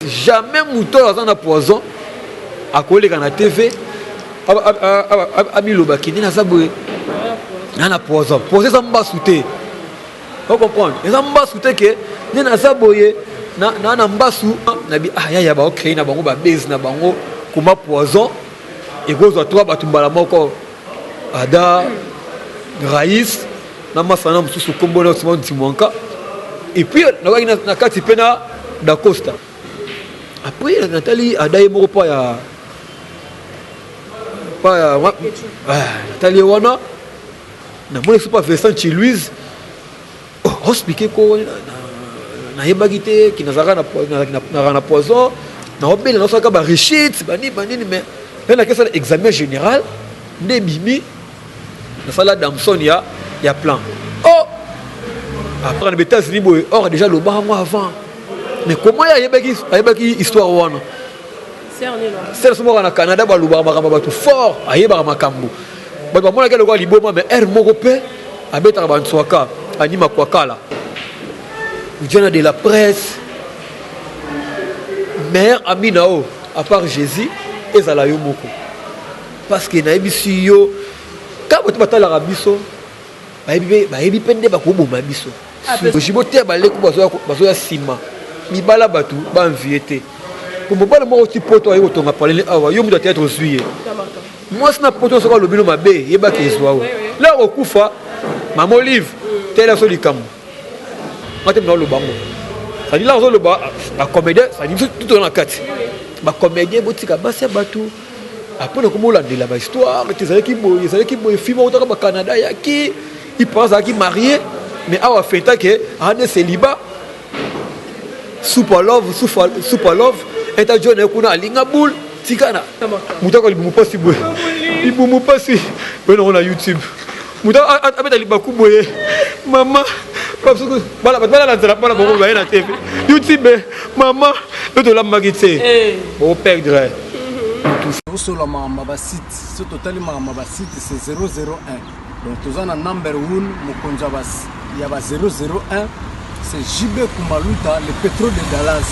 Jamais moto oyo aza na poison akoleka na TV amiloba kende naza boye na na poison. Poison eza mbasu te, o comprendre? Eza mbasu te ke nde naza boye na na mbasu na bi. Ah yaya, baocreye na bango babase na bango koma poison ekozwa trois bato mbala moko, Ada, Raïs na masana mosusu nkombo na Simon Ntimwanka, et puis nakaki na kati mpe na Dacosta. Après natali Ada ye moko pa ya pa ya, natali ye wana, namoni so pa Vincent Chiluise oexpliquer ko nayebaki te ki nazalaka na poison, naobela, naosalaka barechute banini banini, mais mpe nakesala examen général nde ebimi nasala damson ya plan. Oh, après na États-Unis boye, or déjà lobaka yango avant, mais comment ye ayebaki histoire wana? Sere so moko na Canada balobaka makambo bato fort, ayebaka makambo bato bamonaki lokola liboma, mais aire moko mpe abetaka banswaka anima kwakala. Ujana de la presse, meilleur ami na yo à part Jésus ezala yo moko, parce que nayebisi yo, ka bato batalaka biso bayebi mpe nde bakoboma biso. Jibo te, baleko bazoya nsima mibala, bato baenvie te. Po mobali moko ti poto aye kotonga palele awa, yo moto ya théâtre ozwi ye mwasi na poto, soki alobi no mabe, yebaki ezwa o la kokufa. Mama Olive tela so likambo nga te, mna oloba ngo, c'est-à-dire la ozoloba bacomédien, c'est-à-dire biso tutoza na kati bacomédien, botika basi ya bato. Après nakoma olandela bahistoire te, ezalaki boye, ezalaki boye, fille moko taka bacanada yaki ipa azalaki marié, mais awa fetake ane célibat, super love, super love eta john ye kuna alinga boule tikana moto aka libumu mpasi boye, libumu mpasi boye nango na YouTube, moto abeta libaku boye, mama bato balala nzela mpona bango baye na TV YouTube, mama mpe tolambaki te, boperdre. Tosola makambo ya basite. So totali makambo ya basite, c'est 001. Donc toza na number 1, mokonzi ya ba 001, c'est JB Kumaluta, le pétrole de Dallas.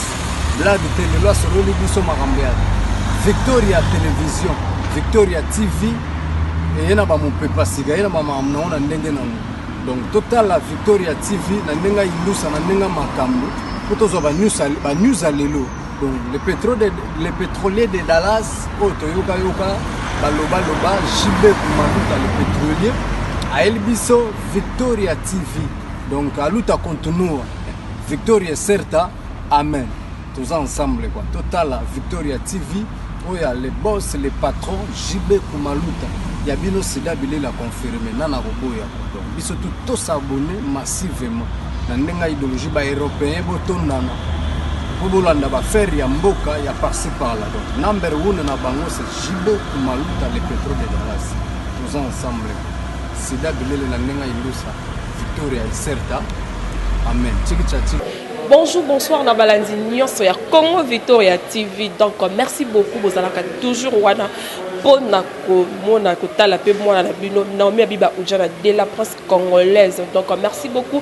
Blague te, lelo asololi biso makambo ya Victoria Télévision, Victoria TV eye na bamopepa sika, ye na bamakambo nango na ndenge nango. Donc totala Victoria TV na ndenge ayindusa, na ndenge makambo mpo tozwa banews ya lelo. Donc le pétrolier de Dallas oyo toyokayoka balobaloba, JB Kumaluta le pétrolier ayeli biso Victoria TV. Donc aluta continua, victoria certa, amen. Toza ensemble quoi. Totala Victoria TV oyo ya le boss, le patron JB Kumaluta ya bino, sida bilela confirme nana koboya. Donc biso tu tos'abonner massivement na ndenge ya idéologie. Baeuropéen botondana mpo bolanda baaffaire ya mboka ya par-ci par-là. Donc number one na bango, c'est JB Kumaluta le pétrole de Dallas. Toza ensemble, sida bilele na ndenge ya indusa, victoria certa, amen, tiki cha tiki. Bonjour, bonsoir na balandi nyonso ya Congo Victoria TV. Donc merci beaucoup, bozalaka toujours wana mpona komona, kotala mpe mwana na bino Naomi Abiba Ujana de la presse congolaise. Donc merci beaucoup,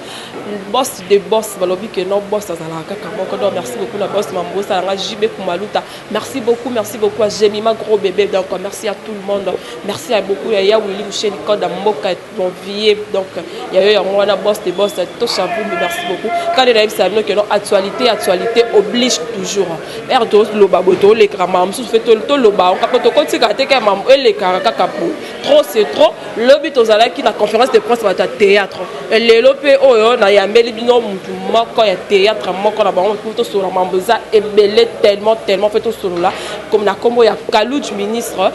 boss de boss. Balobi ke non, boss azalaka kaka moko. Donc merci beaucoup na boss mambo osalanga JB Kumaluta. Merci beaucoup, merci beaucoup à Jemima gros bébé. Donc merci à tout le monde, merci à beaucoup ya ya Willy Musheni Code mboka bon vie. Donc ya yo yango wana, boss de boss Tosha Vumbi, merci beaucoup. Kande nayebisa bino ke non, actualité, actualité oblige toujours. Ere toloba boye, tolekaka makambo mosusu fe, toloba po tokotika te ke mambo elekaka kaka boye. Trop c'est trop. Lobi tozalaki na conférence de presse, bato ya théâtre. Lelo mpe oyo nayambeli bino mutu moko ya théâtre moko na bango po tosolola mambo eza ebele, tellement tellement mpe tosolola comme na nkombo ya Kaluj ministre.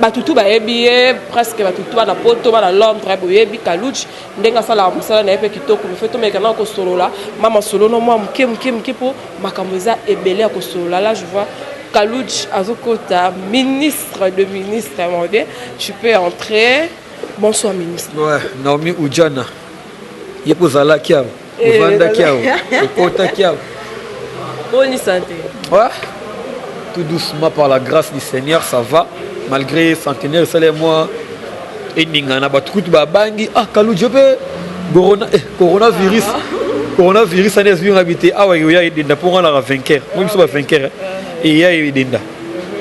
Bato tu bayebi ye presque, bato tu bana Poto, bana Londres boyebi Kaluj ndenge asalaka mosala na ye mpe kitoko. Mefe tomeka na kosolola mama solo no mwa moke moke moke mpo makambo eza ebele ya kosolola. Là je vois Kaluj azokota, ministre de ministre. Mon Dieu, tu peux entrer. Bonsoir ministre. Ouais, Naomi Ujana, ye mpo ozalaki awa, ovandaki awa, okotaki awa. Boni santé? Ouais, tout doucement, par la grâce du Seigneur, ça va, malgré centenaire esali mwa eningana, bato kutu babangi. Ah, Kaluji mpe coronavirus. Coronavirus ani ezwi nga bi te awa ekoya edenda mpo nga naka vainqueur. Moi biso ba vainqueur eya edenda.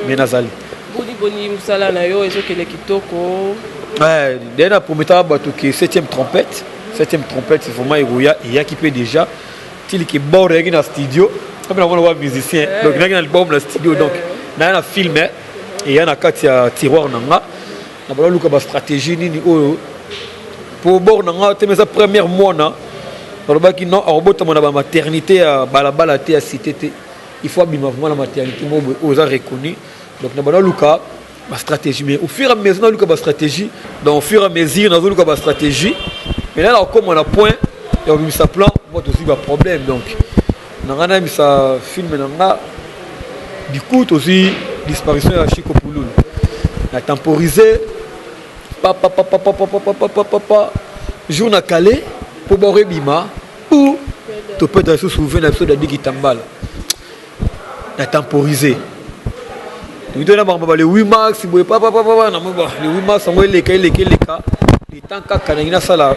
Mais nazali. Boni boni mosala na yo ezokende kitoko? Ouais, d'ailleurs na prometaka bato ke 7e trompette, 7e trompette vraiment ekoya, eyaki mpe déjà tiliki bord eyaki na studio mpe namona wa musicien, donc nayaki na album na studio, donc naya na film eya na kati ya tiroir na nga. Na balaluka bastratégie nini oyo po bord na nga te, eza première mwana. Balobaki non, akobotama na bamaternité ya balabala te, ya cité te, il faut abima vraiment na maternité moko boye oyo eza reconnu. Donc na balaluka bastratégie, mais au fur et à mesure naluka bastratégie, donc au fur et à mesure nazoluka bastratégie, mais là nakokoma na point ya kobimisa plan mo tozwi baproblème. Donc na ngai nayebisa film na nga, du coup tozwi disparition ya Chico Pululu na temporiser papapapapapapapapapa jour na kale mpo boro ebima ou topeta lisusu ve na biso Dadiki Tambala na temporiser toki na makambo ba le 8 mars boye papapapapa na le 8 mars yango eleka eleka eleka le temps kaka nangi nasala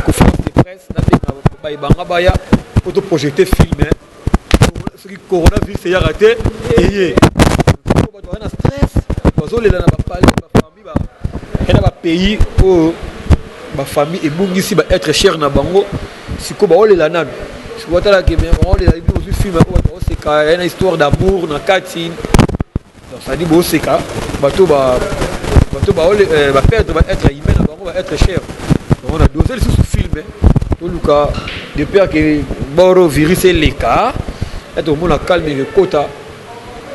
conférence de presse, nabenga bayebanga baya po toprojecte film. Soki coronavirus eyaka te, eye bato baza na stress, bazolela na bapale, bafamille na bapays oyo bafamille ebungisi baêtre cher na bango. Sikoyo baolela nanu, sikoyo batalaka baolela. Ozwi film oyo bato baoseka, ya na histoire d'amour na kati, donc c'est-à-dire boseka bato bato baperdre baêtre humain na bango, baêtre cher. Donc on a dosé lisusu film, toluka de peur que boro virus eleka ya tokomona calme ekekota,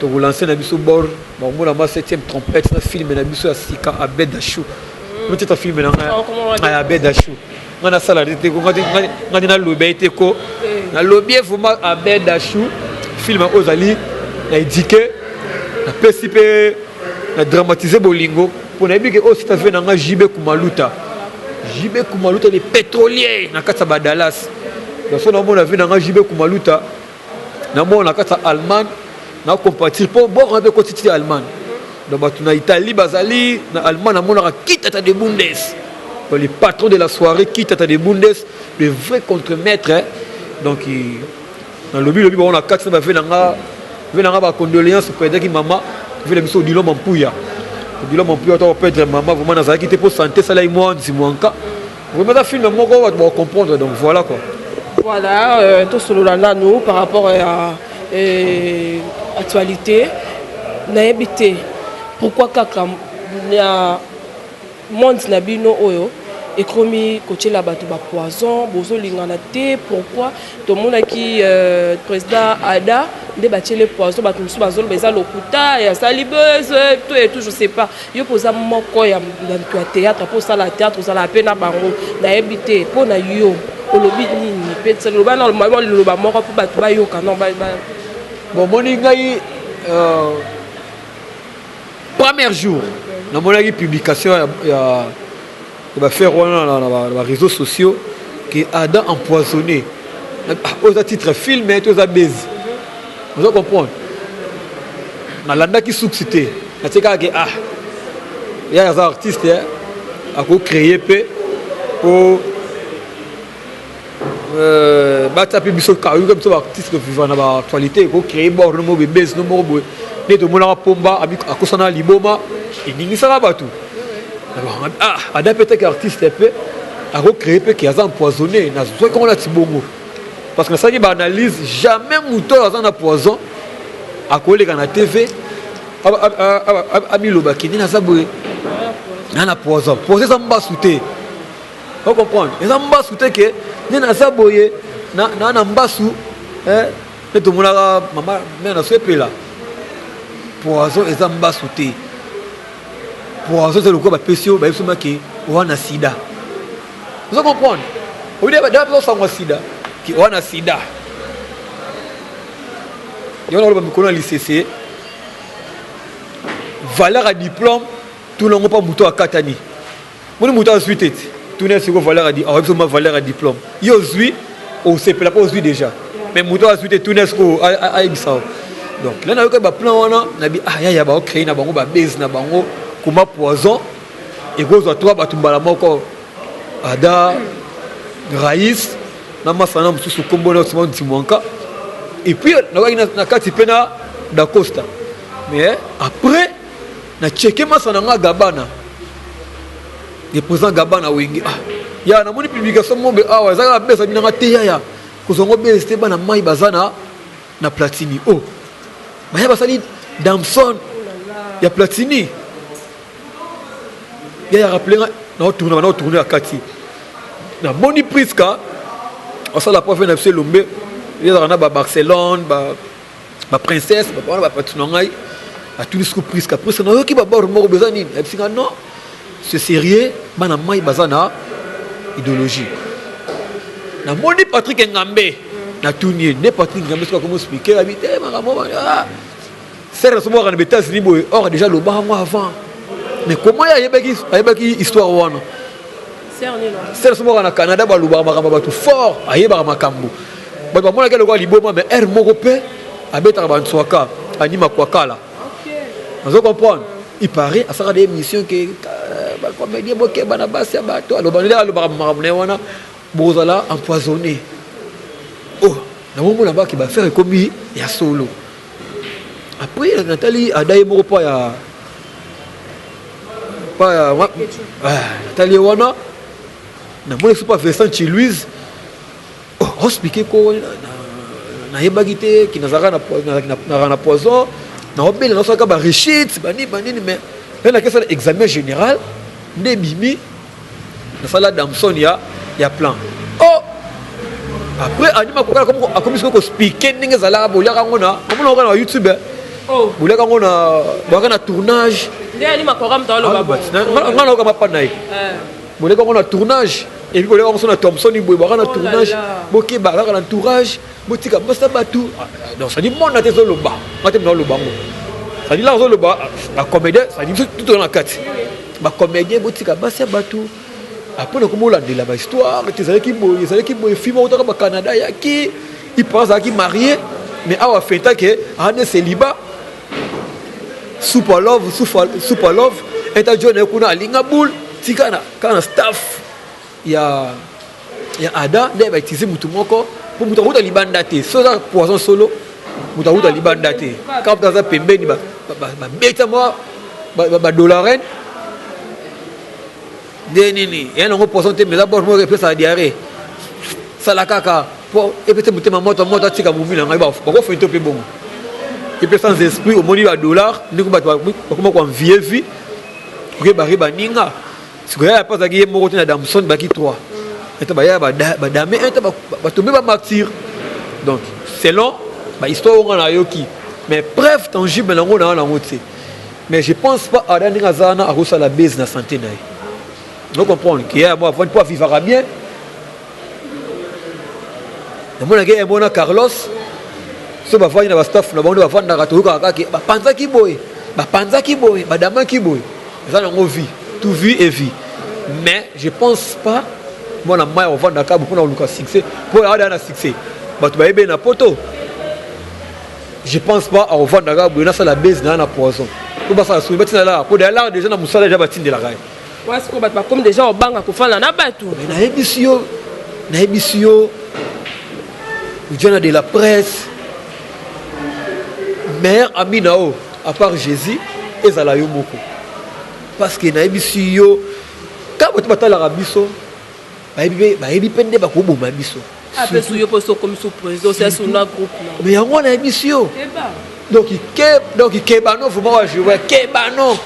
tokolancer na biso bor bakomona ma 7e trompette na film na biso ya sika Abed Achou. Noteta film na ngai Abed Achou, ngai nasala te, ngai nalobi ye te ko nalobi ye vraiment Abed Achou, film oyo ozali na éduqué, napesi mpe na dramatiser bolingo mpo nayebi ke oyo sita ve na nga JB Kumaluta, JB Kumaluta le pétrolier na kati ya Badalas. Donc so namona ve na nga JB Kumaluta, namona na kati ya Allemagne, nakompatir mpo boko mpe ekoti ti Allemagne. Donc bato na Italie bazali na Allemagne, namonaka Kitata de Bundes, donc le patron de la soirée, Kitata de Bundes, le vrai contremaître. Donc nalobi lobi bango na kati na bave na nga, ve na nga bacondoléance operdaki mama ve na biso Odilo Mampuya. Odilo Mampuya to operdre mama, vraiment nazalaki te mpo santé esalaki mwa nzimwanka. Vraiment eza film moko bato bakocomprendre, donc voilà quoi. Voilà, tosolola nanu par rapport à actualité. Nayebi te pourquoi kaka na monde na bino oyo ekomi kotiela bato bapoison, bozolingana te. Pourquoi tomonaki président Ada nde batiele poison? Bato mosusu bazoloba eza lokuta, asali buzz to et tout, je sais pas. Yo mpo oza moko ya bato ya théâtre, mpo osala théâtre, ozala mpe na bango, nayebi te mpo na yo olobi nini mpe. Loba na liloba moko mpo bato bayoka non. Bon, moni ngai premier jour namonaki publication ya baaffaire wana na baréseaux sociaux ke Adam empoisonné, oyo eza titre film to eza buzz, oza comprendre. Nalandaki suksi te, natie kaka ke ah, ya aza artiste, akocréer mpe po batia mpe biso kayuka biso baartiste vivant na baactualité, ekocréer bord no moko bebese no moko boye nde tomonaka Pomba akosana liboma eningisaka bato. Ah, Ada mpe teke artiste mpe akocréer mpe ke aza empoisonné, nazwaki yango nati bongo parce que nasalaki baanalyse. Jamais moto oyo aza na poison akoleka na TV amilobaki nde naza boye na poison. Poison eza mbasu te, ocomprendre, eza mbasu te ke nde naza boye na mbasu nde tomonaka mama mare na so epela. Poison eza mbasu te. Poison eza lokola bapesi yo, bayebi somaki oza na sida, oza comprendre, obi osangwa sida ke oza na sida. Yango nakoloba mikolo na lisese, valeur ya diplôme tuna yango mpa moto akatani. Moni moto azwi te ti tuna siko valeur ya awa biso ma valeur ya diplôme. Yo ozwi, osepela mpo ozwi déjà, mais moto azwi te, tuna siko ayebisa yo. Donc là nayoka baplan wana nabi ah, yaya baocréer na bango babase na bango koma poison ekozwa trois bato mbala moko, Ada, Raïs. Na masa na mosusu nkombo na Simon Ntimwanka. Et puis nakokaki na kati mpe na Dacosta. Mais après na cheke masa na nga Gabana. Le président Gabana Wenge. Ah, ya namoni publication mombe awa ezalaka besa binanga te yaya. Kozwa ngo bese te bana mai baza na na Platini. Oh. Baya basali Damson ya Platini. Ya ya rappeler nga na tourner na tourner ya kati. Na moni Priska osala prof na biso elombe ezalaka na ba Barcelone ba ba princesse ba wana ba patino ngai atuni siko Priska Priska nayoki ba bor moko beza nini ayebisi nga non c'est sérieux bana mai baza na idéologie namoni Patrick Ngambe natuni ye nde Patrick Ngambe soki akomi expliquer abi te makambo ah sere naso moko na États-Unis boye or déjà lobaka yango avant mais comment ye ayebaki ayebaki histoire wana sere naso moko na Canada balobaka makambo ya bato fort ayebaka makambo bato bamonaki lokola liboma mais heure moko mpe abetaka bantswaka anima kwakala nazo comprendre il paraît asalaka des émissions ke bacomédien bokeba na basi ya bato aloba nde alobaka makambo na ye wana bozala empoisonné oh namomona baki bafere ekomi ya solo après natali ada ye moko mpo ya pa ya natali ye wana namoni so pa Vincent Chiluise ospike ko nayebaki te ki nazalaka na poison naobela nasalaka ba rechute banini banini mais mpe nakesala examen général nde ebimi nasala damson ya ya plan oh après anima kokala akomi sikoyo kospike ndenge ezalaka boliaka yango na omona yango na youtube oh. boliaka yango na bwaka na tournage nga nayoka mapa na ye eh. boliaka yango na tournage epuis boliaka yango so na thomson boye bwaka na oh tournage bokeba kaka na entourage botika basa bato ah, donc sadi mona te ezoloba nga te mona oloba yango sadi la ozoloba bacomédien sadi biso tutoza na kati bacomédien botika basi ya bato apres nakomi olandela bahistoire te ezalaki boye ezalaki boye fille moko taka bacanada ayaki ipa azalaki marie mais awa feta ke ane célibat super love super love eta john ye kuna alinga boule tika na kaka na staff ya ya ada nde bautilize motu moko mpo moto akouta libanda te so eza poison solo moto akouta libanda te kaka moto aza pembeni babeta mwa badolaren nde nini eya nango poison te mais eza bor moko epesaka diarrhée sala kaka mpo epesa motema moto moto atika momi na ngai bakofente mpe bongo epe sans esprit omoni badollar ndenge bato bakoma koenvie vie okebare baninga sikoyo yaya mpe azalaki ye moko te na damson baki 3 ete bayaya badame ete batombe bamartyr donc selon bahistoire oyo nga nayoki mais preuve tangible nango naa nango te mais je pense pas ada ndenge aza wana akosala base na santé na ye no comprendre ke yaya mo avandi mpo avivaka bien namonaki ye mona carlos so bavandi na bastaff na bango nde bavandaka toyokaka kaka bapanzaki boye bapanzaki boye badamaki boye eza nango vie tout vie et vie mais je pense pas mwana mai ovandaka bo mpona koluka succès mpo adaa na succès bato bayebi na poto je pense pas akovandaka boye nasala base na na poison mpo basala soni batinda lara mpo deya lara deja na mosala deja batindelaka ye wana sikoyo bato bakomi deja obanga kofanda na bato nayebisi yo nayebisi yo ujana de la presse meilleur ami na yo à part jésus ezala yo moko parce que nayebisi yo kaka bato batalaka biso bayebi mpe nde bakoboma biso apesu yo mpo sokomi su président osasi na groupe mais yango wana nayebisi yo donc ke donc kebano vraiment wa jouer kebano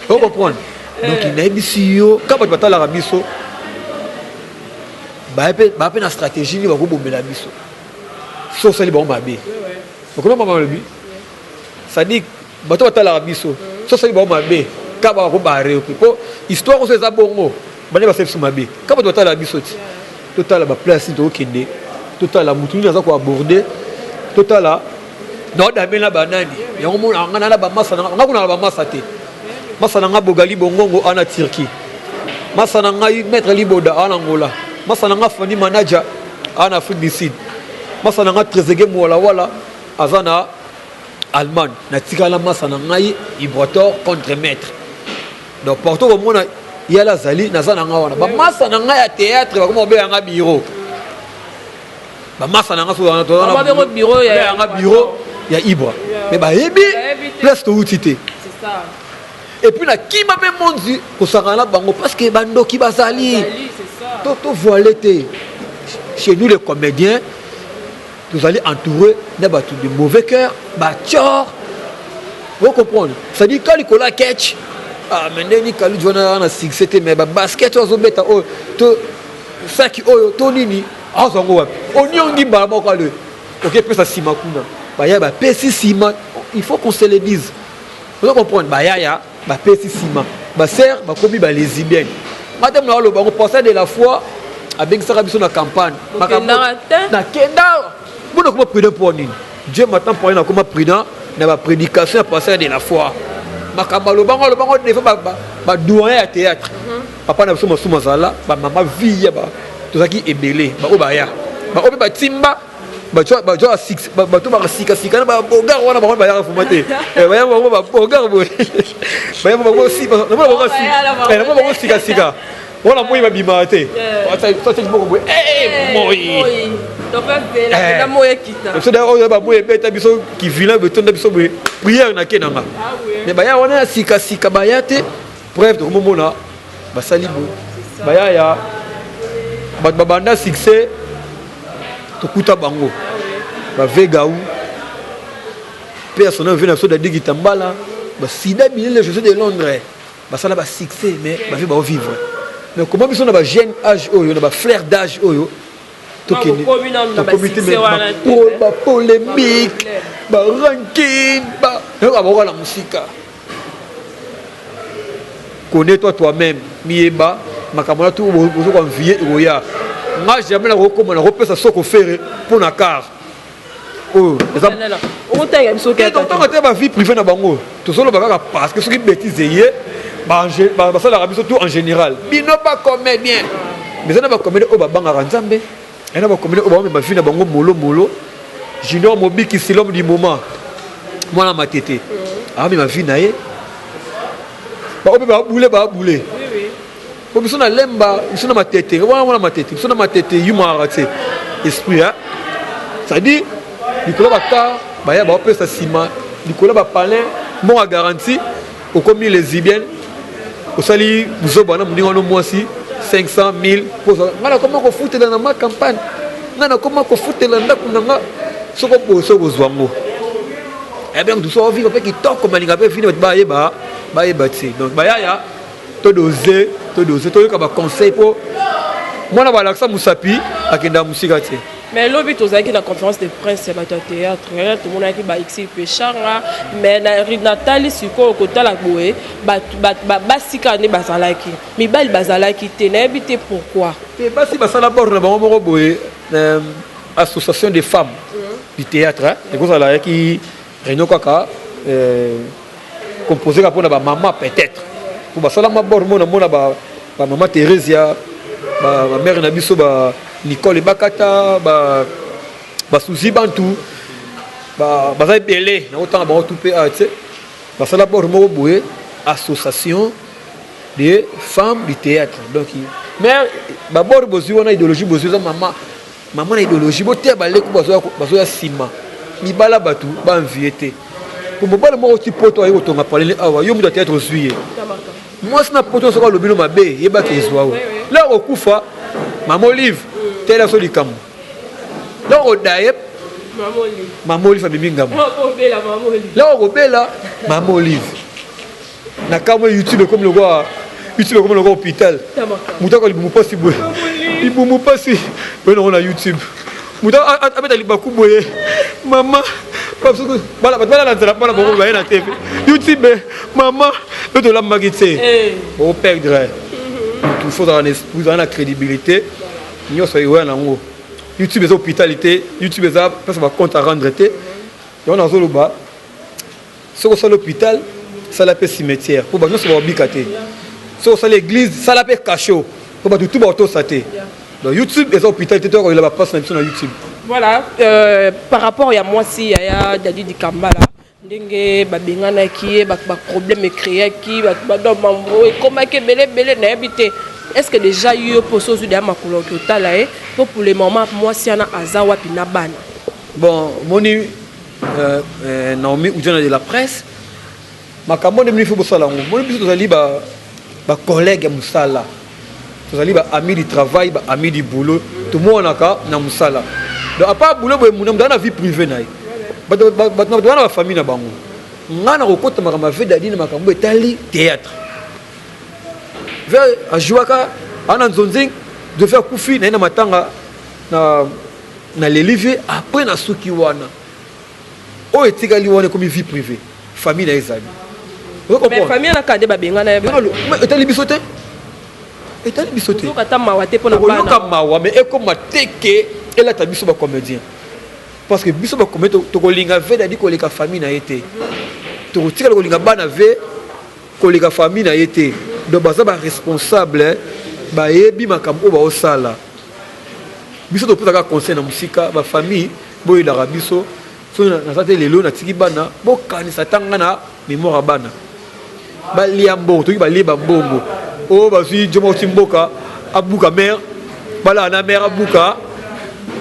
o comprendre donc eh. nayebisi yo kaka bato batalaka biso baya mpe na stratégie nini bakobomela biso so osali bango mabe okoma mama alobi sadik bato batalaka biso so osali bango mabe kaka bakobare yo mpe mpo histoire oso eza bongo bande basali biso mabe kaka bato batalaka biso ti totala baplace nini tokokende totala motu nini aza koaborde totala naodame na banani yango mona nga na bamasa na nga kuna na bamasa te masa na nga bogali bongongo ana turquie masa na ngai maître liboda ana angola masa na nga fani manager ana afrique du sud masa na nga trezege mwalawala aza na allemagne natikala masa na ngai ibrator contre maître donc partout komona yala azali naza na nga wana bamasa na ngai ya théâtre bakoma kobenga nga biro. Bamasa na nga so yanga bureau ya Ibra, mais bayebi place touti te. Et puis nakima mpe monzi kosangana na bango parce que bandoki bazali. Tovoile te, chez nous les comédiens, tozali entouré na bato de mauvais cœur, batior. Vous comprendre, c'est-à-dire ka likolo ya ketch, ah, mais ndeni Kaludi wana na succès te, mais babasket oyo azobeta, oyo to saki oyo to nini, azwa yango wapi? Oniongi mbala moko, ale okepesa nsima kuna, baya bapesi nsima. Il faut qu'on se le dise, ozo comprendre? Bayaya bapesi nsima, basere bakomi balesbienne. Nga te, mona aloba yango. Pasteur de la foi abengisaka biso na campagne, nakenda mpona koma prudent. Mpo nini? Dieu maintenant parle, nakoma prudent na baprédication ya pasteur de la foi. Makambo alobango, alobango defa badoyen ya théâtre, papa na biso masumu azala, bamama viya, tozalaki ebele. Baoyo baya, baoyo mpe batimba, bato bakasikasika na babogar wana, bango bayaka fuma te, baya bango babogar boye, baya bango bango sikasika wana, moi babimaka te, moko boye moi. Biso oyo bamoyi ebeta biso kivila, betonda biso boye, prière nake nanga. Mais baya wana ya sikasika baya te. Preuve, tokomomona basali boye, baya ya bato babanda succès, tokuta bango bavegau mpe ya sona ve na biso Dadi Kitambala, basida bilele, José de Londres, basala basuccès, mais bavi baovivre. Mais comment biso na bajeune âge oyo, na bafleur d'âge oyo, tokende tokomi te, bapolémique, baranking, nayoka bango na mosika. Connais-toi toi-même, miyeba makambo na tu ozo koenvie ekoya. Nga jamais nakokoma nakopesa soko fere mpo na car oyo. Eza te bavie privée na bango, tozoloba kaka parce que soki bétise eye, basalaka biso tout en général. Bino bacomédien, mais eza na bacomédien oyo babangaka Nzambe, eza na bacomédien oyo baomema vie na bango molomolo. Junior Mobikisi, l'homme du moment, mwana Matete, aomema vie na ye. Baoyo mpe babule, babule po biso na Lemba, biso na Matete wana, mwana Matete, biso na Matete yumaka te esprit, c'est-à-dire likolo bakar baya baopesa nsima, likolo bapalin mbongo ya garantie. Okomi lesbienne, osali buzoba na moninga wana mwasi 500 000. Ngai nakoma kofutela na ma campagne, ngai nakoma kofutela ndako na nga. Soko boye, soki kozwa yango ebe motu so ovivre mpe kitoko, malinga mpe fini, bato bayeba, bayeba te. Donc bayaya, todose, todose, toyoka baconseil mpo mwana balakisa mosapi akendaka mosika te. Mais lobi tozalaki na conférence de presse ya bato ya théâtre, tomonaki ba Exil Peshanga, mais natali sikoyo kotala boye, basi kaka nde bazalaki, mibali bazalaki te. Nayebi te pourquoi. Te, basi basala bord na bango moko boye, association des femmes du théâtre. Ekozala yaki réunion kaka composé kaka mpona bamama peut-être, po basala ma bord mona mona bamama Thérésia, bamare na biso, ba Nicole Ebakata, basuzi bantu baza ebele na kotanga bango tu mpe awa te. Basala bord moko boye, association de femmes du théâtre. Donc mais babord bozwi wana, idéologie bozwi eza mama mama na idéologie. Boteya baleko bazoya nsima, mibala bato baenvie te. Po mobali moko ti poto aye kotonga palele awa, yo moto ya théâtre ozwi ye mwasi na poto, soki alobi no mabe, yebaki ezwa o la kokufa. Mama Olive tela so likambo, donc odaye Mama Olive amemi ngambo la okobela. Mama Olive na kamwe, YouTube ekomi lokola, YouTube ekomi lokola hôpital. Moto ako libumu mpasi boye, libumu mpasi boye nango na YouTube, moto abeta libaku boye, mama bato balala nzala mpona bango baye na TV, YouTube, mama mpe tolambaki te, operdre motu. Faut ozala na esprit, ozala na crédibilité nyonso eoya nango. YouTube eza hôpital te, YouTube eza place bacompte à rendre te. Yango nazoloba, soki osala hôpital, sala mpe cimetière mpo bato nyonso babika te. Soki osala église, sala mpe cachot mpo bato tu bakotosa te. Donc YouTube eza hôpital te, toyakolela bapasse na biso na YouTube. Voilà, par rapport ya mwasi ya Dadi Dikambala, ndenge babenganaki ye, bato baproblème ecréaki, bato badomambo ekomaki ebele ebele, nayebi te. Est ce que déjà yo mpo osi ozwi deya makolo oki otala ye mpo pour le moment mwasi wana aza wapi na bana? Bon, moni Naomi Oudjana de la presse, makambo nde bino faut bosala yango. Moni biso tozali ba ba collègue ya mosala, tozali ba amis du travail, ba amis du boulot, tomonanaka na mosala. Donc à part boulot boye, muna moto aza na vie privée na ye, bato bato wana ba famille na bango. Ngai na kokota makambo ya Vedadi na makambo etali théâtre. Ve ajouaka ana nzonzing, Jofi akufi na ye na matanga na leli vie. Après na suki wana oyo etikali wana ekomi vie privée, famille na ye ezali. Mais famille wana kade babengana ye. Etali biso te, etali biso te. Ozoyoka ata mawa te mpona bana? Okoyoka mawa, mais ekoma te ke elata biso bacomédien, parce que biso bacomédien tokolinga ve dadi koleka famille na ye te, tokotikala kolinga bana ve koleka famille na ye te. Donc baza baresponsable, bayebi makambo oyo baosala. Biso topesaka conseil na mosika, bafamille boyelaka biso. Soki naza te lelo, natiki bana, bokanisa ntanga na mémoire ya bana. Balia mbongo, toki balie bambongo oyo bazwi joma oti mboka, abuka mare, balala na mare, abuka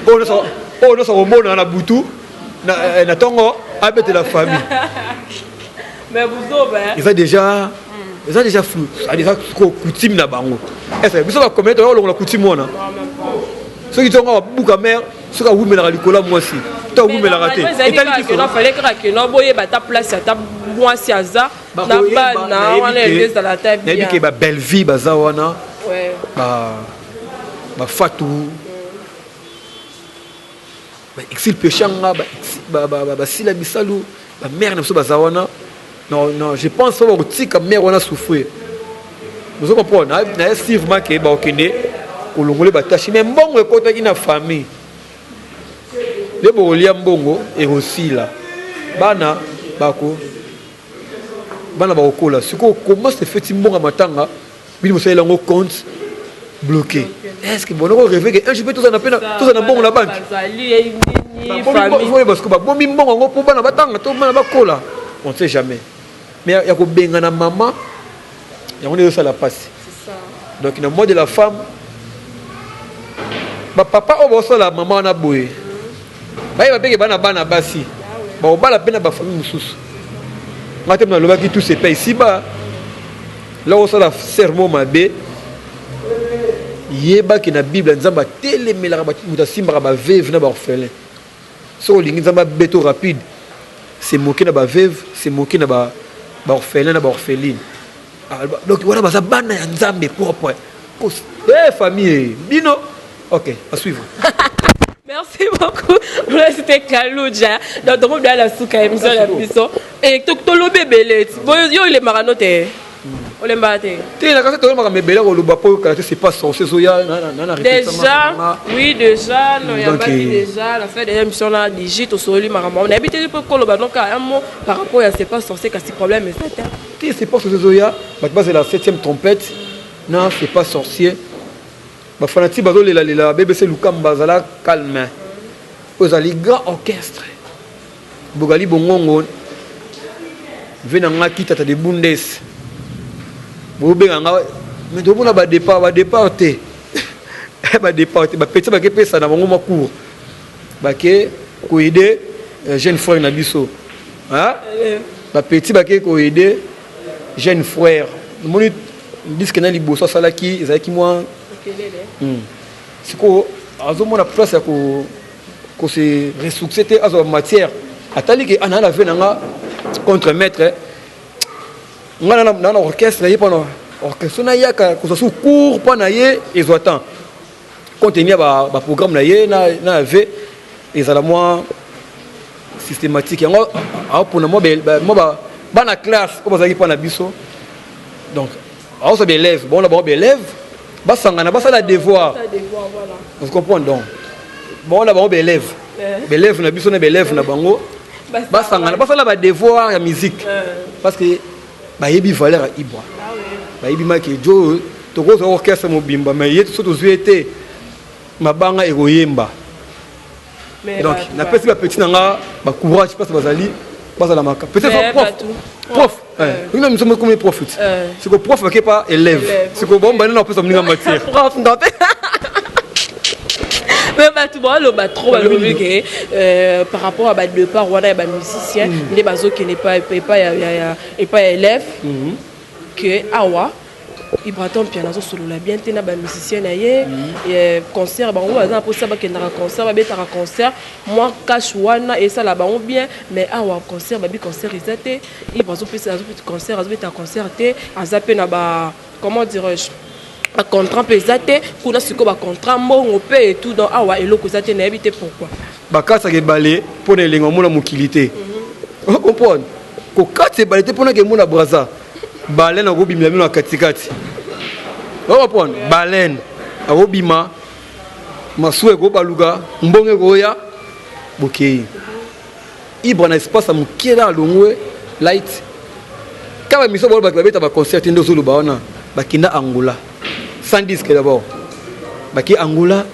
oyo nyonso akomona na butu na ntongo, abetela famille. Mais buzoba. Eza déjà flou, eza coutume na bango. Est biso bacomédien toya kolongola coutume wana? Soki ntongo abuka mare, soki awumelaka likolo ya mwasi to awumelaka te, etali biso? Fallait kaka keno boyeba ata place ata mwasi aza na bana wana, ezala ata bien. Nayebi ke babelle vie baza wana, bafatu, baexil peshanga, basila misalu, bamare na biso baza wana. Non, non, je pense pas bakotika mare wana souffrir. Ozo comprendre? Naye sûrement ke bakokende kolongole batache, mais mbongo ekotaki na famille nde bokolia mbongo ekosila, bana bako bana bakokola. Sikoyo comment se fait mbongo ya matanga bino bosalela yango compte bloqué? Est ce que bonoko rêve ke un jour mpe tozala mpe tozala na mbongo na banque? Parce que babombi mbongo yango mpo bana batanga to bana bakola, on ne sait jamais. Mais ya kobengana mama yango nde ezosala mpasi. Donc na mois de la femme, bapapa oyo baosala mama wana boye, bayeba mpeke bana bana basi bakobala mpe na bafamille mosusu. Nga te nalobaki, tout se paye ici-bas. La osala serment mabe, yebaki na Bible Nzambe atelemelaka moto asimbaka baveuve na baorphelin. Soki olingi Nzambe abeto rapide, se moke na baveuve, se moke na baorphelin na baorpheline. Donc wana baza bana ya Nzambe propre. Eh, famille bino, ok, à suivre. Merci beaucoup. Voilà, c'était Kalouja. Donc, donc, on a la souka émission la biso. Et to to lobe belé. Bon, yo il est marano te. Olemba te. Te na kasi toyebaka mebele koloba mpo kala te, c'est pas sorcier ezoya na Déjà, oui, déjà, no yambaki déjà, la fin déjà émission na digi tosoli makambo. Nayebi te mpo koloba donc un mot par rapport à c'est pas sorcier, kasi problème eza te. Te, c'est pas sorcier ezoya, bato bazela septième trompette na c'est pas sorcier. Bafanati bazolelalela BBC Lukamba, azala calme, oyo ezali grand orchestre Bogali Bongongo ve na nga kitata de Bundes. Bobenga nga, mais tomona badépart, badépart te, badépart te. Bapeti bakepesa na bango mwa cours, bake koaider jeune frère na biso. Bapeti bake koaider jeune frère. Omoni disque na liboso asalaki ezalaki mwa sikoyo azomona place ya kose ressource te, azwa matière. Atali ke ana na ve na nga contre maître nga na orchestre ye, mpona orchestre nayaka kozwa su cours mpo na ye ezwa temps, compte tenu ya baprogramme na ye na ve ezala mwa systématique. Yango aopona mwa bana classe oyo bazalaki mpa na biso. Donc aozwa baélève bango na bango, baélève basangana basala devoir. Vous comprendre? Donc bango na bango baélève na biso na baélève na bango basangana basala badevoir ya musique, parce que bayebi valeur ya Ibra, bayebi maki jo. Tokozwa orchestre mobimba, mais ye so tozwi ye te, mabanga ekoyemba. Donc napesi bapeti na nga bacourage, mpasi bazali. Bazala maka. Peut-être prof. Prof. Ina miso moko prof. Siko prof ake pa élève. Siko bomba nina opesa moninga matière. Prof non. Mais bato baloba trop, balobi ke par rapport à badépart wana ya bamusicien nde bazokende epai ya élève, ke awa Ibraton Mpiana azosolola bien te na bamusicien na ye. Concert, bango baza na mposa bakendaka concert, babetaka concert, mwa cash wana esala bango bien. Mais awa concert, babi concert eza te. Ibra azopesa, azobeta concert, azobeta concert te. Aza mpe na ba, comment dirais-je, bacontrat mpe eza te kuna. Sikoyo bacontrat, mbongo mpe et tout. Donc awa eloko eza te, nayebi te pourquoi. Bakataka ebale mpo na elengo amona mokili te. Comprendre, kokatisa ebale te mpona kemona Braza. Baleine akobimela bino na katikati, ocomprendre? Baleine akobima, masuwa ekobaluka, mbongo ekoya, bokei. Ibra na espace ya moke na alongwe light kaka bamiso balobaki babeta baconcert te. Nde ozoloba wana, bakenda Angola sans disque d'abord. Bake Angola,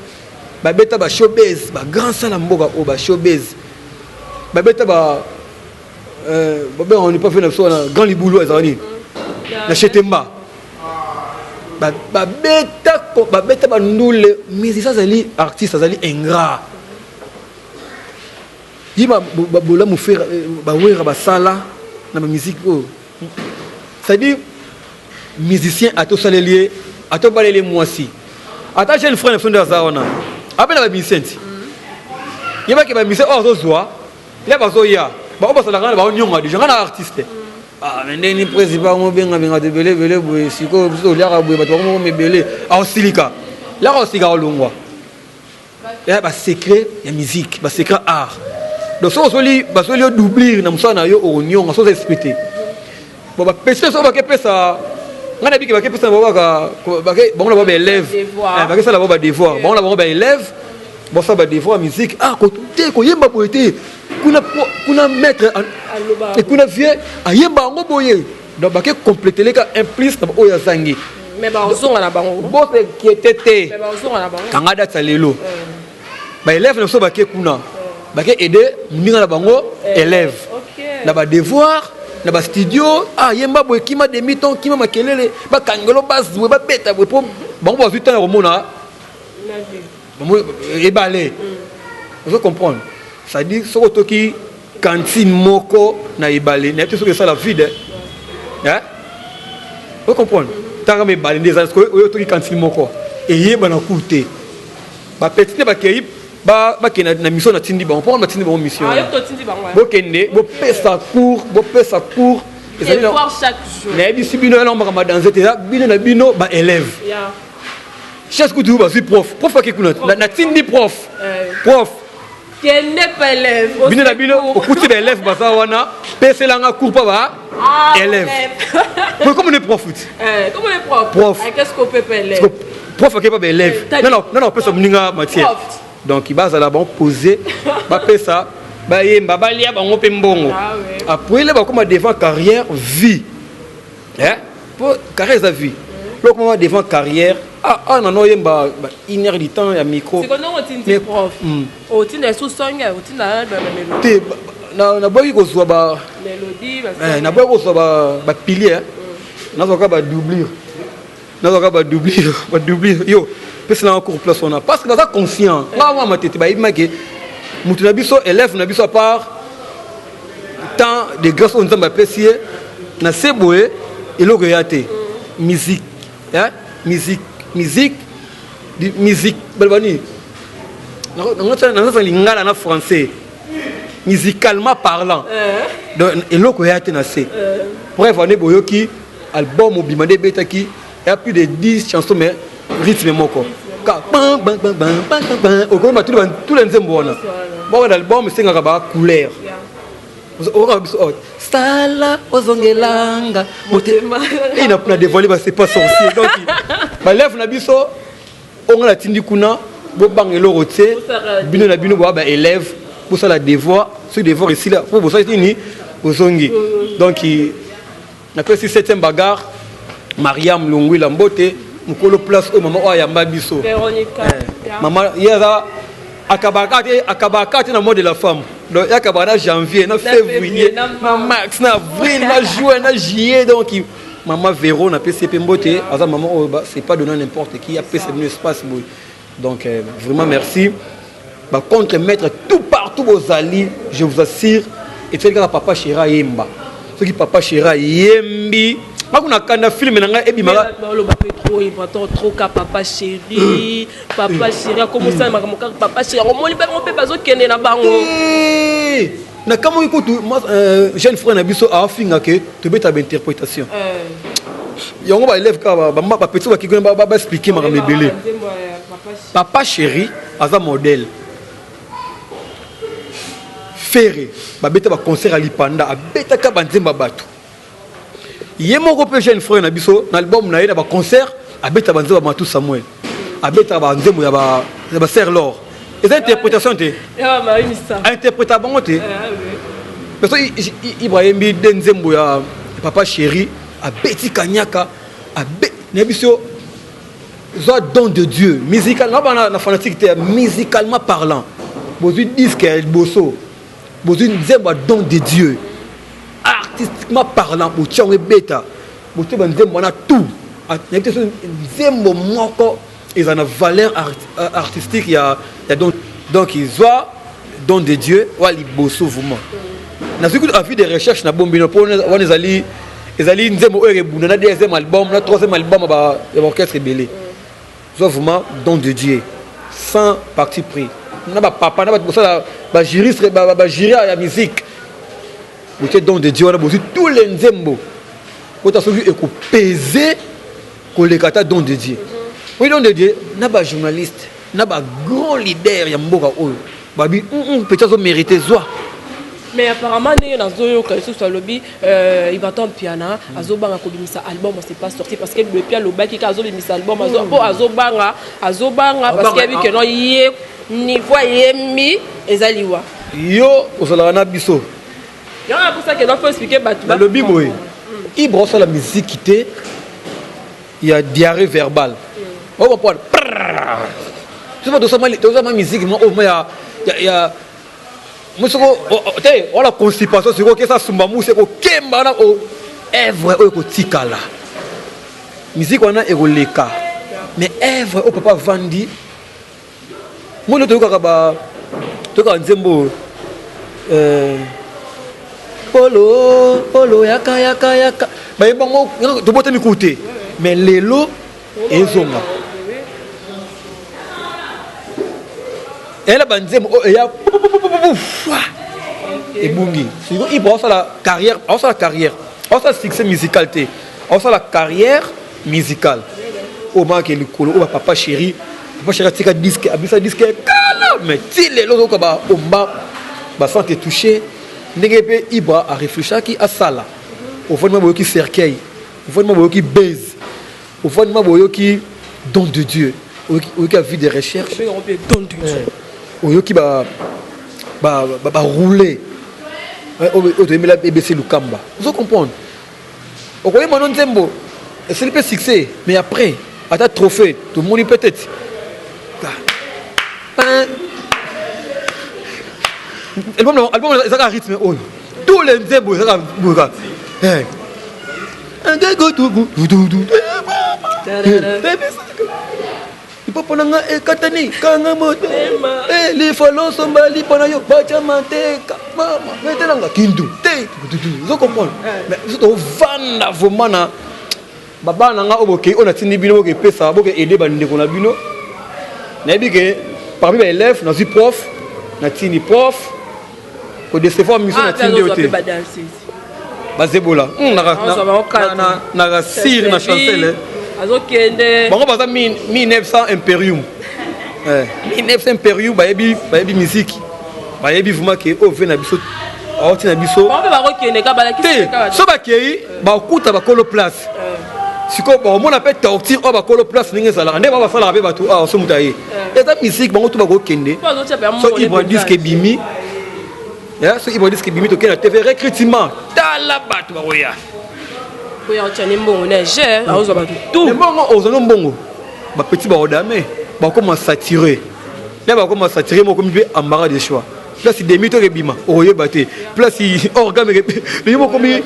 babeta bashowbase, bagrand sala mboka oyo, bashowbase babeta ba babengaka ni pa fe na biso wana, grand libulu ezalaka nini na Chetemba, babeta, babeta bandule. Musicien azali artiste, azali ingrat. Ye bolamu Ferre, bawera basala na bamusike oyo, c'est-à-dire musicien ata osaleli ye, ata obaleli ye mwasi, ata jeune frère na biso nde aza wana, ape na bamusicien ti yebaki bamusicien oyo azozwa ya bazoya, bao basalaka na baonyonga déjà. Nga na artiste, ah, mais ndenge ni président yango obengabenga bato ebele ebele boye, sikoyo biso toliaka boye, bato bango moko ebele, aosilika laka, osilika, olongwa ya basecret ya musique, basecret art. Donc soki ozoli, bazoli yo doublure na mosala na yo, okonyonga so oza esprit te. Bon, bapesi soki bakepesa ngai nabiki, bakepesa bango kaka bango na bango baélève, bakesala bango badevoir, bango na bango baélève, bosala badevoir musique. Ah, te, koyemba boye te kuna, kuna maître, kuna vieux ayemba yango boye. Donc bake compléter ka un plus na oyo azangi. Mais bazonga na bango. Bosekete te. Kanga date ya lelo, baélève na biso bake kuna, bake aider moninga na bango élève na badevoir na bastudio. Ah, yemba boye, kima demi ton, kima makelele, bakangelo base boye, babeta boye, mpo bango bazwi ntango ya komona ebale. Ozo comprendre? C'est-à-dire soki otoki cantine moko na ebale, nayebi te soki esala vide. Ozo comprendre? Ntanga ebale nde eza oyo, otoki cantine moko, eyebana ku te. Bapeti te, bakei, bakende na mission. Natindi bango mpo natindi bango mission: bokende, bopesa cours, bopesa cours. Nayebisi bino yana makambo ya danse te, eza bino na bino baélève. Chasse kutu bazwi prof, prof ake kuna, natindi prof, prof. Bino na bino okuti baélève baza wana, peselanga cours mpa ba élève. Comme on est prof, prof, prof ake pa baélève, nana opesa moninga matière. Donc bazala bango posé, bapesa, bayemba, balia bango mpe mbongo. Après le bakoma devant carrière, vie po carrière eza vie. Lokoma devant carrière, ah ah, nano oyemba une heure du temps ya micro. Otinda esu songe, otinda. Te, naboyaki kozwa ba, naboyaki kozwa bapilier, nazwaka badoublure, nazwaka badoublure, badoublure. Yo peselanga cours place wana, parce que baza conscient. Nga mwa matete, bayebi make motu na biso, élève na biso, à part temps de grâce oyo Nzambe apesi ye na se boye, eloko eya te. Musique, musique, musique, musique, baloba nini? Nazosala lingala na français, musicalement parlant. Donc eloko eya te na se. Bref, ane boyoki album obima nde ebetaki ya plus de 10 chansons, mais rythme moko okoyemba tous les nzembo wana. Boko na album esengaka bacouleur, okoka biso sala ozongelanga na dévoile ba, c'est pas sorcier. Donc balève na biso oyo nga natindi kuna, bobanga eloko te. Bino na bino boya baélève, bosala devoir. Soki devoir esila, po bosali nini, bozongi. Donc napesi septième bagarre, Mariam Longwila, mbote mokolo place oyo mama oyo ayamba biso. Mama ye aza akabaka te, akabaka te na mode de la femme. Donc yaka ba na janvier, na février, na mars, na avril, na juin, na juillet. Donc mama Véro na pesi pe mbote, aza maman oyo c'est pas donné n'importe qui, apesa bino espace boye. Donc vraiment merci. Ba contre maître tout partout bozali, je vous assure, etali kaka papa Chéra yemba. Soki papa Chéra yembi, bakuna kanda film na ngai ebimaka. Baloba mpe trop important, trop ka papa chéri, papa chéri akomosala makambo kaka papa chéri, omoni mpe bango mpe bazokende na bango. Na kamoi kutu jeune frère na biso afinga ke tobeta bainterprétation yango, baélève kaka bapetits bakiki baexpliquer makambo ebele. Papa chéri aza modèle. Ferre babeta baconcert ya lipanda, abetaka banzembo ya bato. Ye moko mpe jeune frère na biso, na album na ye, na baconcert abeta banzembo ya Matu Samuel, abetaka banzembo ya baser lor. Eza interprétation te, interpréta bango te. Perso Ibra ayembi de nzembo ya papa chéri, abeti kanyaka. Nayebi so zwa don de Dieu musical nga bana na fanatique te. Musicalement parlant, bozwi disque ya liboso, bozwi nzembo ya don de Dieu, artistiquement parlant, botia yango ebeta, botie banzembo wana tout. Nayebi te so nzembo moko eza na valeur artistique ya don. Donc zwa don de Dieu wa liboso. Vraiment nazwi kutu avis de recherche na bombino mpo wana ezali nzembo oyo ebunda na deuxième album, na troisième album ya baorchestre ebele. Zwa vraiment don de Dieu sans parti pris na bapapa na bato bosala bajuriste, bajury ya musique. Botie don de Dieu wana, bozwi tous les nzembo ota soki ekopese koleka ata don de Dieu. Oyi don de Dieu na bajournaliste na bagrand leader ya mboka oyo babi petit azomérite, zwa. Mais apparemment, ndenge nazoyoka lisusu, alobi Ibrator Mpiana azobanga kobimisa album. C'est pas sorti parce que depuis alobaki kaka azobimisa album mpo azobanga parce que yebi keno ye niveau ayembi eza liwa. Yo ozalaka na biso. Yango naposaki eza faut expliquer bato. Nalobi boye, Ibra osala miziki te ya diarrhée verbale oyo comprendre. Tozama miziki moko oyo ya soko te wala constipation, sikoyo okesa sumba musi ekokemba wana. Œuvre oyo ekotikala, miziki wana ekoleka, mais œuvre oyo papa avandi moni, toyokaka ba toyokaka nzembo polo polo yaka yaka yaka, bayebango tobotami kutu te, mais lelo ezonga eyala banzembo oyo eya ebungi. Sikoyo Ibra aosala carrière, aosala carrière, aosala succès musical te, aosala carrière musicale oyo makake likolo oyo bapapa chéri. Papa chéri atika disque, abisa disque kala, mais ti lelo ozoyoka baomba basante touché. Ndenge mpe Ibra arefléchaki asala, ofandima boyoki cercueil, ofandima boyoki base, ofandima boyoki don de Dieu, oyoki avis de recherche, oyoki baroule oyo toyembela ebc Lukamba. Ozo comprendre, okoyemba no nzembo esali mpe succès, mais après ata trophée tomoni peut-être. Album ezaka rythme oyo, tous les nzembo ezaka boyeka. Lipopo na nga ekatani, kanga moto lifolo, somba lipo na yo, batya mateka, mama betelanga kindu te. Ozo comprendre, mais biso tovanda vraiment na babana na nga oyo bokei, oyo natindi bino boke epesa, boke aide bandeko na bino. Nayebi ke parmi baélève nazwi prof, natindi prof kodecevoir mission, natindi yo te bazebola na rasire na chancel. Azokende. Bango baza 1900 imperium, 1900 imperium. Bayebi, bayebi musique, bayebi vraiment ke oyo ve na biso aoti na biso. Te. So bakei bakuta bakolo place, sikoyo bakomona mpe torture oyo bakolo place ndenge ezalaka, nde bao basalaka mpe bato awa. So moto aye eza musique, bango to bakokende. So Ibra disque ebimi, so Ibra disque ebimi, tokende na TV recrutement, tala bato bakoya. Oyo aotyani mbongo na je aozwa bato tout. Mbongo ozwanga mbongo, bapetits baodame bakoma saturé, nde bakoma saturé, mokomi mpe embarras de choix. Place demi to ebima, okoyeba te. Place organe yo mokomi.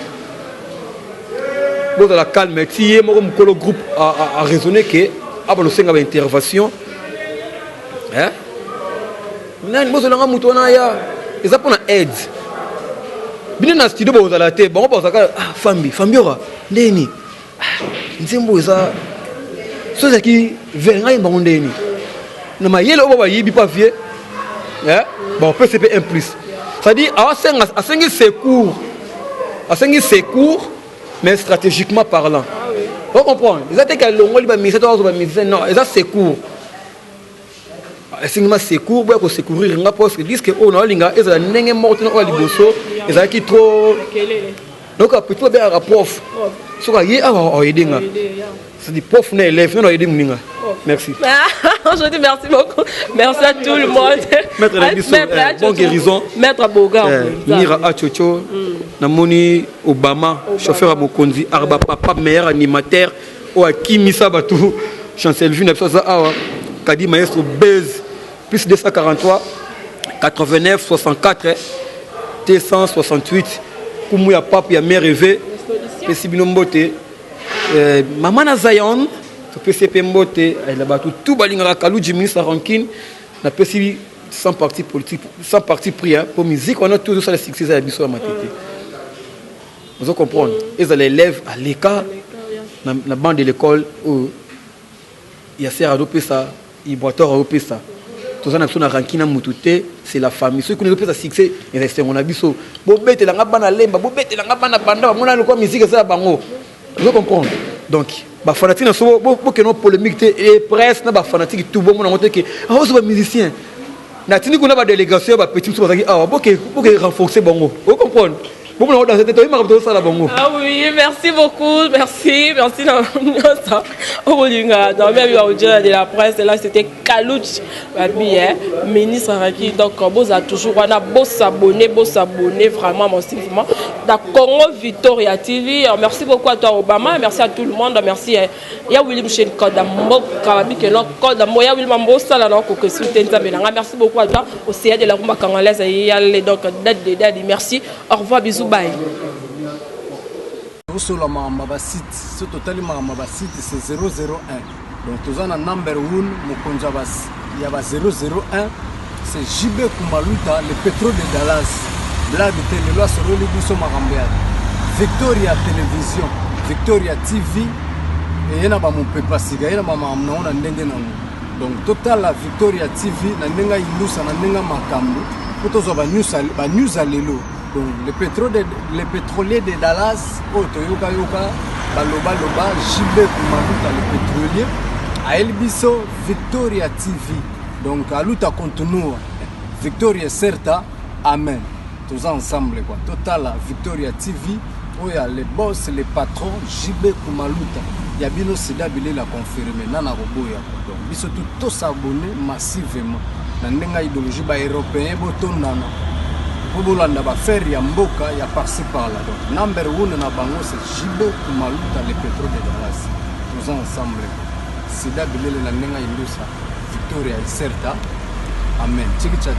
Bozala calme. Ti ye moko mokolo groupe a raisonné ke abana osenga baintervention. Nani bozolanga moto wana ya eza mpona aide bino na studio? Bozala te, bango bazalaka. Ah, fambi fambiora ndeni nzembo eza so ezalaki vers ngai, bango ndeni na mayele oyo bayibi pa vie, bakopesa mpe un plus. C'est-à-dire asenga, asengi secours, asengi secours, mais stratégiquement parlant, o comprendre, eza te ke alongoli bamusicien to azwa bamusicien. Non, eza secours, esengi ma secours, boya kosecourir nga, parce que disque oyo naolinga ezala ndenge moko te na oyo ya liboso ezalaki trop. Donc petit babengaka prof, soki aye awa aide nga, c'est-à-dire prof na élève nano aide moninga. Merci. Je dis merci beaucoup. Merci à tout le monde. Maître na biso, bonne guérison. Maître Boga. Mira Achocho, namoni Obama, chauffeur ya mokonzi, Arba Papa, meilleur animateur oyo akimisa bato. Chancelvie na biso aza awa, Kadi Maestro Bez, +243 89 64 T168, kumu ya pape ya mare eve, pesi bino mbote. Mama na Zion, topesi ye mpe mbote. Na bato tu balingaka Kaluji, ministre rancune, napesi sans parti politique, sans parti pris, po musique wana tu ezosala succès, eza ya biso ya Matete. Ozo comprendre, ezala élève aleka na banc de l'école oyo ya ser azopesa ibrator, azopesa. Toza na biso na rancune na mutu te, c'est la famille. Soki kuna ezopesa succès, eza esengo na biso. Bobetelanga bana Lemba, bobetelanga bana banda, bamona lokwa musique eza ya bango. Ozo comprendre? Donc bafanatike na so, bokende polémique te e presse na bafanatike tout, bomona yango te ke aozo bamusicien natindi kuna badélégation ya bapetit mosusu bazalaki awa, boke renforcer bango. Ocomprendre? Bomona yango danse te, toyebaka tozosala bango. Ah oui, merci beaucoup, merci, merci na obolinga. Non, mais bien de la presse, là c'était Kalouch Babi, hein, ministre Raki. Donc boza toujours wana, bo s'abonner, bo s'abonner vraiment massivement dans Congo Victoria TV. Merci beaucoup à toi Obama, merci à tout le monde, merci ya William Shen Koda Mboka Babi que non Koda Moya William Mbosa la non ko soutenir Nzambe na. Merci beaucoup à toi au CA de la rumba congolaise et donc date de date. Merci. Au revoir, bisous, bye. Osola makambo ya basite, so totali makambo ya basite, c'est 001. Donc toza na number 1, mokonzi ya ba 001, c'est JB Kumaluta, le pétrole de Dallas. Blague te, lelo asololi biso makambo ya Victoria Télévision, Victoria TV. Eye na bamopepa sika, ye na bamakambo nango na ndenge nango. Donc totala Victoria TV na ndenge ayindusa, na ndenge makambo, mpo tozwa banews ya lelo. Donc le pétrolier de Dallas oyo toyokayoka balobaloba, JB Kumaluta le pétrolier ayeli biso Victoria TV. Donc aluta continua, victoria certa, amen. Toza ensemble quoi. Totala Victoria TV oyo ya le boss, le patron JB Kumaluta ya bino, sida bilela confirme nana koboya. Donc biso tu tosabonner massivement na ndenge ya idéologie. Baeuropéen botondana mpo bolanda baaffaire ya mboka ya par-ci par-là. Donc number one na bango, c'est JB Kumaluta, le pétrole de Dallas. Toza ensemble, sida bilele na ndenge ya indusa, victoria iserta, amen. Tiki tcha.